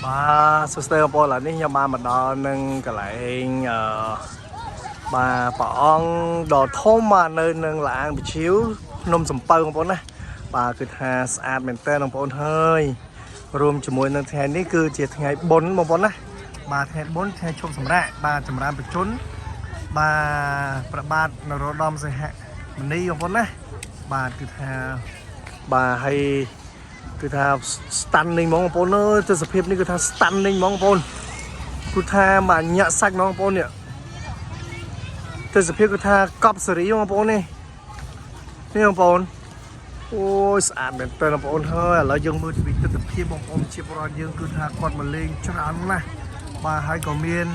បាទសួស្តីបងប្អូនឥឡូវនេះខ្ញុំបានមកដល់នឹងកន្លែងអឺបាទព្រះអង្គដ៏ធំបាទនៅនឹងលាងពជាវភ្នំសំពៅបងប្អូនណាបាទគឺថាស្អាតមែនតើបងប្អូនហើយរួមជាមួយនឹងថ្ងៃនេះគឺជាថ្ងៃបុណ្យបងប្អូនណាបាទថ្ងៃបុណ្យថ្ងៃឈប់សម្រាកបាទចម្រើនបជនបាទព្រះបាទនរោត្តមសីហមុនីបងប្អូនណាបាទគឺថាបាទហើយ គឺថា stunning ហ្មងបងប្អូនអើយទស្សនភាពនេះគឺថា stunning ហ្មងបងប្អូនគឺថាមកញាក់សាច់ហ្មងបងប្អូននេះទស្សនភាពគឺថាកប់សេរីបងប្អូននេះនេះបងប្អូនអូយស្អាតមែនតើបងប្អូនហើយឥឡូវយើងមើលពីទស្សនភាពបងប្អូនជាប្រដ្ឋយើងគឺថាគាត់មកលេងច្រើនណាស់បាទហើយក៏មាន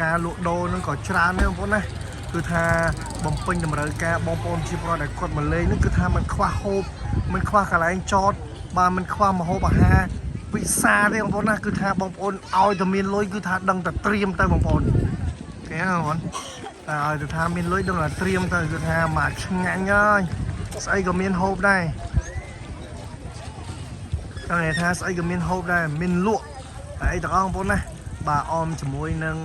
ការលក់ដូរនឹងក៏ច្រើនដែរបងប្អូនណាគឺថាបំពេញតម្រូវការបងប្អូនជាប្រដ្ឋដែលគាត់មកលេងនឹងគឺថាมันខ្វះហូបมันខ្វះកន្លែងចត បាទមិនខ្វះម្ហូបអាហារពិសាទេបងប្អូនណាគឺថាបងប្អូនឲ្យតែមានលុយគឺថាដឹងតែត្រៀមទៅបងប្អូនគេហ៎បងប្អូនតែឲ្យតែថាមានលុយដឹងតែត្រៀមទៅគឺថាមកឆ្ងាញ់ហើយស្អីក៏មានហូបដែរចង់និយាយថាស្អីក៏មានហូបដែរមានលក់តែអីទាំងអស់បងប្អូនណាបាទអមជាមួយនឹង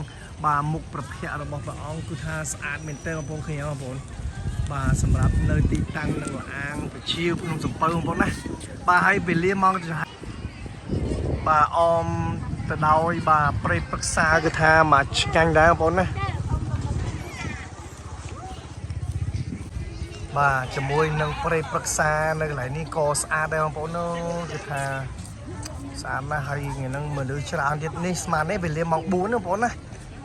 បាទមុខប្រភពរបស់ព្រះអង្គគឺថាស្អាតមែនទែនបងប្អូនឃើញទេបងប្អូនបាទសម្រាប់នៅទីតាំងនឹងលាងពជាវភ្នំសំពៅបងប្អូនណាបាទហើយវេលាម៉ោងបាទអមទៅដោយបាទព្រៃព្រឹក្សាគឺថាមកឆ្ងាញ់ដែរបងប្អូនណាបាទជាមួយនឹងព្រៃព្រឹក្សានៅកន្លែងនេះក៏ស្អាតដែរបងប្អូនអើយគឺថាស្អាតណាស់ហើយថ្ងៃហ្នឹងមនុស្សច្រើនទៀតនេះស្មាននេះវេលាម៉ោង4ណាបងប្អូនណា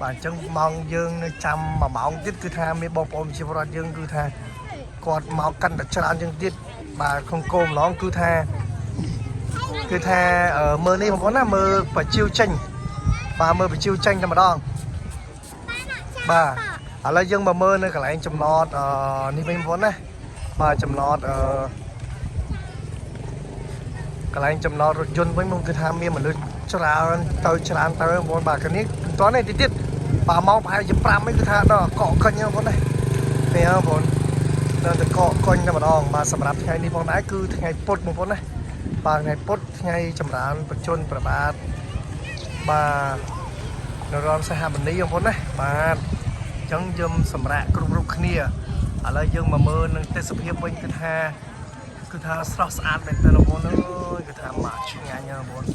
បាទអញ្ចឹងម៉ោងយើងនៅចាំ1ម៉ោងទៀតគឺថាមានបងប្អូនជាប្រដ្ឋយើងគឺថាគាត់មកកាន់តែច្រើនជាងទៀតបាទក្នុងគោលម្ដងគឺថា គឺថាមើលនេះបងប្អូនណាមើលបជាវចេញបាទមើលបជាវចេញតែម្ដងបាទឥឡូវយើងមកមើលនៅកន្លែងចំណតនេះវិញបងប្អូនណាបាទចំណតអឺកន្លែងចំណតរថយន្តវិញបងគឺថាមានមនុស្សច្រើនទៅច្រើនទៅបងប្អូនបាទកាលនេះមិនទាន់ទេតិចទៀតបាទម៉ោងប្រហែលជា5ឯងគឺថាដល់កកកុញបងប្អូនណានេះបងប្អូនដល់តែកកកុញតែម្ដងបាទសម្រាប់ថ្ងៃនេះផងដែរគឺថ្ងៃពុធបងប្អូនណា បាទថ្ងៃពុធថ្ងៃចម្រើនបជនប្របាទបាទនរោត្តមសហមនីបងប្អូនណាបាទអញ្ចឹងយើងសម្រាប់គ្រប់រូបគ្នាឥឡូវយើងមកមើលនឹងទេសភាពវិញគឺថាគឺថាស្រស់ស្អាតមែនទែនបងប្អូនអើយគឺថាមកឆ្ងាញ់ណាស់បងប្អូន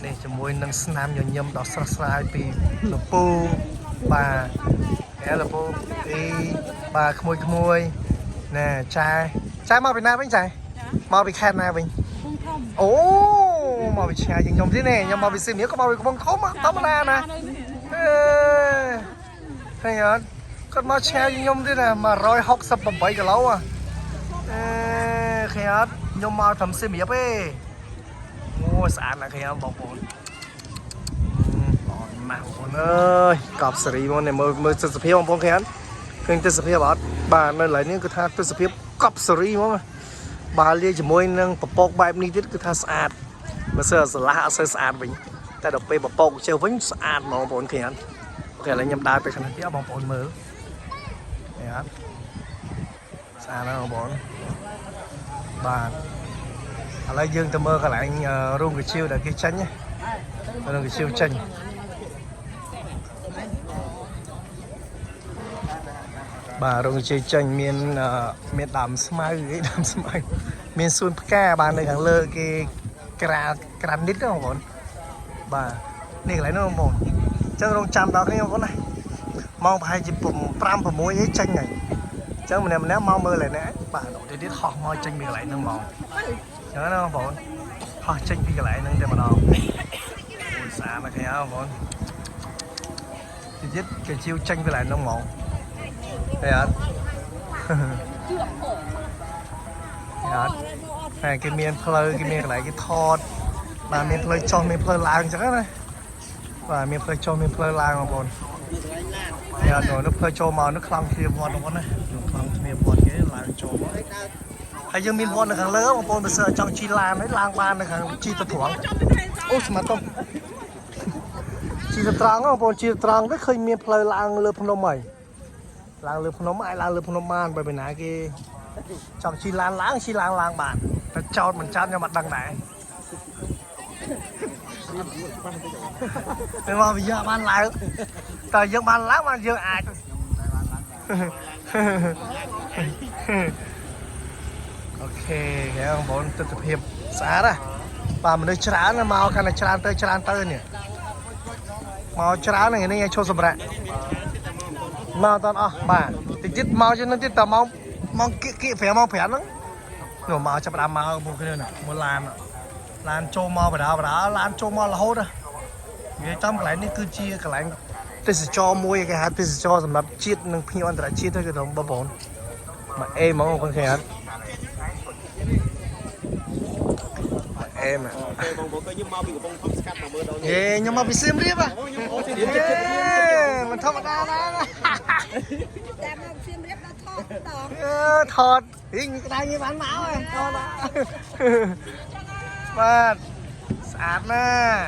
នេះជាមួយនឹងស្នាមញញឹមដ៏ស្រស់ស្រាយពីលពូបាទហែលពូអីបាទក្មួយក្មួយណែចែចែមកពីណាវិញចែមកពីខេត្តណាវិញ កំពង់ធំ អូមកពីឆ្ងាយជាងខ្ញុំទៀតនេះខ្ញុំមកពីសៀមរាបក៏មកពីកំពង់ធំធម្មតាណាអេឃើញអត់គាត់មកឆ្ងាយជាងខ្ញុំទៀតណា168គីឡូហ៎អេឃើញអត់ខ្ញុំមកត្រឹមសៀមរាបទេអូស្អាតណាស់ឃើញអត់បងប្អូនល្អណាស់បងប្អូនអើយកប់សេរីមកនេះមើលមើលទស្សនភាពបងប្អូនឃើញអត់ឃើញទស្សនភាពអត់បាទនៅកន្លែងនេះគឺថាទស្សនភាពកប់សេរីហ្មងបាទលាយជាមួយនឹងពពកបែបនេះទៀតគឺថាស្អាត បើសិនស្រឡះអត់សូវស្អាតវិញតែដល់ពេលបពកជើវិញស្អាតហ្មងបងប្អូនឃើញអត់OK ឥឡូវខ្ញុំដើរទៅខាងនេះទៀតបងប្អូនមើលឃើញអត់ស្អាតណាស់បងប្អូនបាទឥឡូវយើងទៅមើលកន្លែងរោងកាជាវដែលគេចេញណារោងកាជាវចេញបាទរោងកាជាវចេញមានមានដើមស្មៅអីដើមស្មៅមានសួនផ្កាបាទនៅខាងលើគេ ក្រាលក្រានីតហ្នឹងបងប្អូនបាទនេះកន្លែងហ្នឹងបងប្អូនអញ្ចឹងរងចាំដល់គ្នាបងប្អូនណាម៉ោងប្រហែលជា5 6អីចេញហើយអញ្ចឹងម្នាក់ម្នាក់មកមើលកន្លែងនេះបាទដល់ទៀតហោះមកចេញពីកន្លែងហ្នឹងហ្មងអញ្ចឹងណាបងប្អូនហោះចេញពីកន្លែងហ្នឹងតែម្ដងអូយស្អាតណាស់គ្នាបងប្អូនទៀតគេជាវចេញពីកន្លែងហ្នឹងហ្មងឃើញអត់ អត់តែគេមានផ្លូវគេមានកន្លែងគេថតបាទមានផ្លូវចុះមានផ្លូវឡើងអញ្ចឹងណាបាទមានផ្លូវចុះមានផ្លូវឡើងបងប្អូននេះអត់នោះផ្លូវចូលមកនោះខ្លោងទ្វារវត្តបងប្អូនណានោះខ្លោងទ្វារវត្តគេឡើងចូលមកហើយយើងមានវត្តនៅខាងលើបងប្អូនបើសិនចង់ជិះឡានហើយឡើងបាននៅខាងជិះទៅត្រង់អូស្មាតុំជិះទៅត្រង់បងប្អូនជិះទៅត្រង់ទៅឃើញមានផ្លូវឡើងលើភ្នំហើយឡើងលើភ្នំអាចឡើងលើភ្នំបានបើពីណាគេ ចង់ជិះឡានឡើងជិះឡានឡើងបានតែចោតមិនចោតខ្ញុំអត់ដឹងដែរ តែមកវាយកបានឡើងតើយើងបានឡើងបានយើងអាច OK គេបងប្អូនទស្សនភាពស្អាតណាបាទមនុស្សច្រើនណាស់មកកាន់តែច្រើនទៅច្រើនទៅនេះមកច្រើនហ្នឹងនេះឲ្យឈប់សម្រាប់មកអត់អស់បាទតិចទៀតមកជាងនឹងទៀតតមកមកគៀកគៀក5មក5ហ្នឹងនោះមកចាប់ផ្ដើមមកពួកគ្នាណាមកឡានឡានចូលមកបដាបដាឡានចូលមករហូតណានិយាយចំកន្លែងនេះគឺជាកន្លែងទេសចរមួយគេហៅទេសចរសម្រាប់ជាតិនិងភ្ញៀវអន្តរជាតិទៅគេបងប្អូនមកអេហ្មងបងប្អូនគេអត់ អេម បងប្អូនខ្ញុំមកពីកំពង់ធំស្កាត់មកមើលដល់ យេខ្ញុំមកពីសៀមរាបហ៎ ខ្ញុំអូសៀមរាបចិត្តចិត្ត មិនធម្មតាណា តែមកសៀមរាបដល់ថតដង អឺថតហ៊ីងក្តៅនេះបានមកហើយថតបាទស្អាតណាស់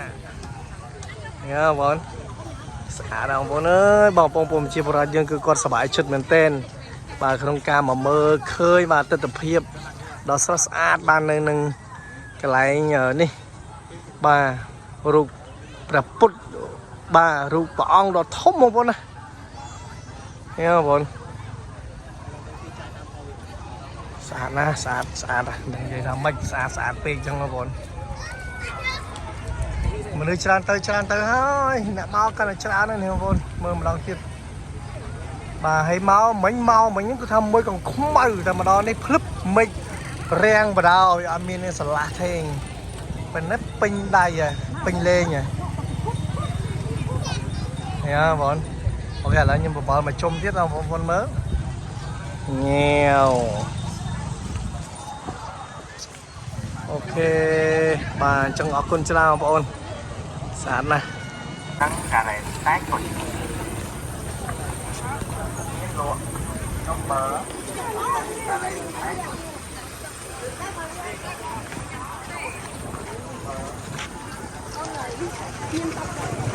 ញ៉ាបងស្អាតណាស់បងប្អូនអើយបងប្អូនពុំជាបរិវត្តយើងគឺគាត់សប្បាយចិត្តមែនទែនបាទក្នុងការមកមើលឃើញបាទទស្សនភាពដ៏ស្រស់ស្អាតបាននៅនឹងកន្លែងនេះបាទរូបព្រះពុទ្ធបាទរូបព្រះអង្គដ៏ធំបងប្អូនណាញ៉ាបងប្អូន ស្អាតណាស់ស្អាតស្អាតណាស់និយាយថាម៉េចស្អាតស្អាតពេកចឹងបងប្អូនមនុស្សច្រើនទៅច្រើនទៅហើយអ្នកមកកាន់តែច្រើនណាស់នេះបងប្អូនមើលម្ដងទៀតបាទហើយមកមិញមកមិញហ្នឹងគឺថាមួយកងខ្មៅតែម្ដងនេះភ្លឹបមិចរាំងបដ ாய் អត់មាននេះស្រឡះទេប៉ុន្តែពេញដៃហ៎ពេញលេងហ៎ញ៉ាបងប្អូន OK ឥឡូវខ្ញុំបបល់មកជុំទៀតបងប្អូនមើលញ៉ាវ OK បាទអញ្ចឹងអរគុណច្រើនបងប្អូនស្អាតណាស់ តាំងកាឡែតែកុយមានលក់នំបើកាឡែតែកុយ មានតប